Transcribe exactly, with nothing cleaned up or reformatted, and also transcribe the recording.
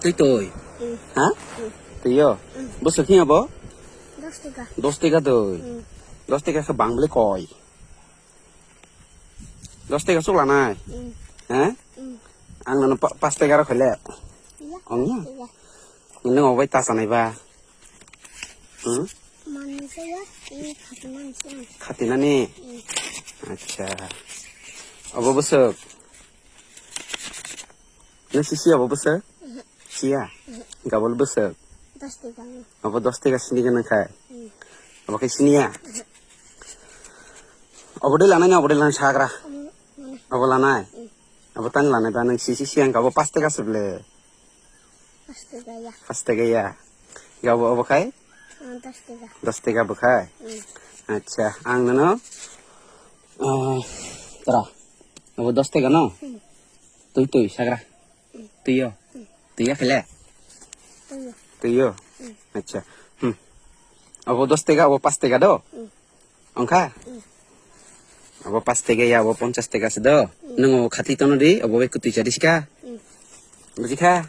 Twi twi. Hmm. Ha? Hmm. Twi yo. Hmm. Bwswk hiya bo? Dos taka. Dos taka twi. Hmm. Dos taka khe bang bwle koi. Dos taka chuk lanai. Hmm. Ha? Hmm. Ang nono pa-, pas taka rok khaile. Iya. Ong ya? Iya. Nwng obai ta sanai ba? Hmm? Manwi saya, ini khati manwi saya. Khati nani? Hmm. Acha. Obo bwswk? Nasi siya obo bwswk? Mhm. Siya? Mhm. Gabol bwswk? Dos taka. Obo dos taka sini gana khai? Hmm. Obo khai sini ya? Mhm. Obo de lanai na obo de lanai sagra? Obo lanai. Obo lanai? Hmm. Obo tani lanai ba nang sisi siya obo pas taka sable? Pas taka ya. Pas taka ya. Ya obo, obo khai? Ah, dos taka. Dos taka bo khai? Hmm. Acha, ang nono, ah, tara. Obo dos taka no? Hmm. Twi twi sagra. Hmm. Twi yo. Hmm. Twi ya khaile? Twi yo. Twi yo. Hmm. Acha. Hmm. Obo dos taka, obo pas taka do? Hmm. Ongkha? Hmm. Abo pas taka ya, abo ponchas taka se do. Hmm. Nung abo khati tono di, abo bai kutui chadi sika. Hmm. Buji kha?